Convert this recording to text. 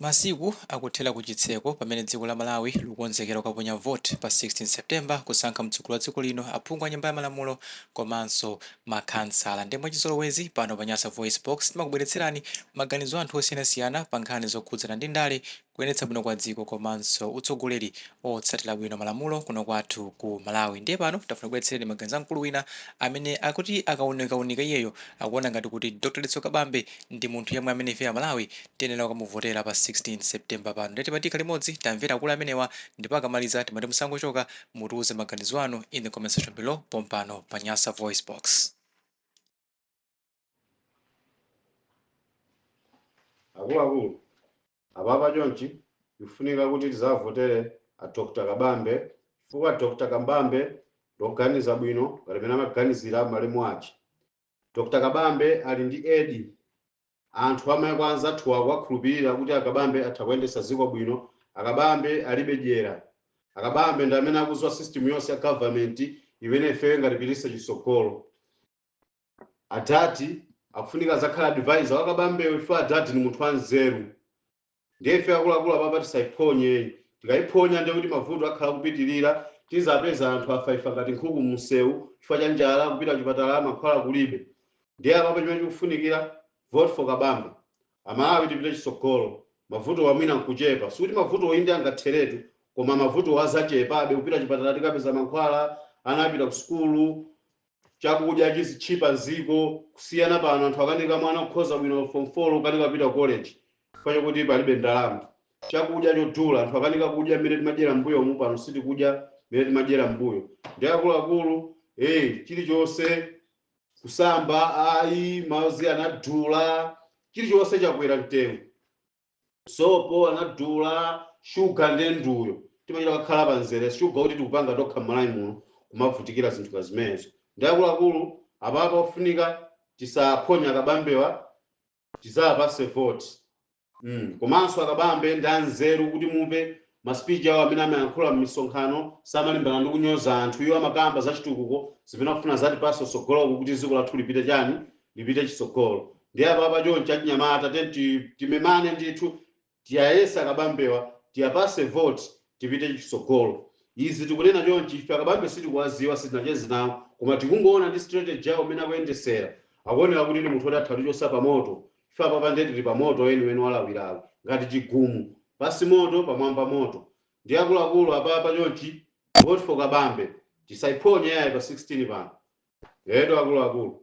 Masiku akuthera ku chitseko pamene dziko la Malawi likukonzekera kukaponya vote pa 16 September kusankha mtsogoleri wa dziko lino, aphungu a nyumba ya malamulo komanso makhansala. Ndiye mwachizolowezi pano pa Nyasa VoiceBox timakubweretserani maganizo a anthu osiyanasiyana pa nkhani zokhudzana ndi ndale, kuyendetsa bwino kwa dziko komanso utsogoleri otsatira bwino malamulo kuno kwathu ku Malawi. Ndiye pano tafuna kubweretsereni maganizo a mkulu wina amene akuti akaunikaunika iyeyo akuona ngati kuti Dr. Dalitso Kabambe ndi munthu yemwe amene ife Amalawi tiyenera kukamuvotera pa 16 September pano. Ndiye timati tikhale limodzi, tamvera akulu amenewa ndipo akamaliza timati musangochoka, mutiuze maganizo anu in the comment section below pompano pa Nyasa VoiceBox. Akuluakulu, apapa chonchi ikufunika kuti tizavotere a Dr. Kabambe chifukwa Dr. Kabambe ndoganiza bwino ngati mene amaganizira malemu aja. Dr. Kabambe ali ndi edi anthu amayiko anzathu akuwakhulupirira kuti akabambe atha kuyendetsa dziko bwino. Akabambe alibe dyera. Akabambe ndi amene akudziwa system yonse ya government imene ifeyo ingatipititse chitsogolo. Adati akufunika azakhala advisor wa Kabambeyo ife adati ni munthu wanzeru. Ndiye ife akuluakulu apapa tisaiphonye. Tikayiphonya ndiye kuti mavuto akhala kupitirira, tizapeza anthu afaifa ngati nkhuku mumsewu chifukwa cha njala, kupita kuchipatala mankhwala kulibe. Ndiye apapa chimene chikufunikira, vote for Kabambe. Amalawi tipite chitsogolo. Mavuto wamwina nkuchepa. Sikuti mavuto inde angatheretu, koma mavuto azachepabe. Kupita chipatala tikapeza mankhwala, ana apita ku sukulu, chakudya chizitchipa mziko kusiyana pano anthu akanika mwana kukhoza bwino form 4 ukanika kupita college chifukwa chokuti palibe ndalama. Chakudya chodula, anthu akanika kudya mmene timadyera mbuyomu, pano sitikudya mmene timadyera mbuyo. Ndi akuluakulu, chilichonse kusamba ayi, madzi anadula, chilichonse chakwera mtengo, sopo anadula, shuga ndi nduyo timachita kukhala pamzere shuga kuti tikupanga tokha m'Malawi muno, kumavutikira zinthu kazimenezo. Ndi akuluakulu, apapa ofunika tisaphonya Akabambewa, tizapase vote. Komanso Akabambe ndi anzeru kuti mumve ma speech awo amene amayankhula m'misonkhano, samalimbana ndi kunyoza anthu. Iwo amakamba za chitukuko zimene akufuna zatipase tsogoloko kuti dziko lathu lipite chani, lipite chitsogolo. Ndi apapa chonchi achinyamata timemane ndithu, tiyayese Akabambewa, tiyapase vote, tipite chitsogolo. Izi tikunena chonchi, ife Akabambe sitikuwaziwa, sitinacheze nawo, koma tikungoona ndi strategy yawo imene akuyendesera, akuoneka kuti ndi munthu woti atha kutichotsa pa moto. Ife apapa ndiye tili pa moto weniweni walawilawi ngati chigumu, pasi moto, pamwamba moto. Ndi akuluakulu, apapa chonchi vote for Kabambe, tisayiphonye yayi pa 16 pano. Eto akuluakulu.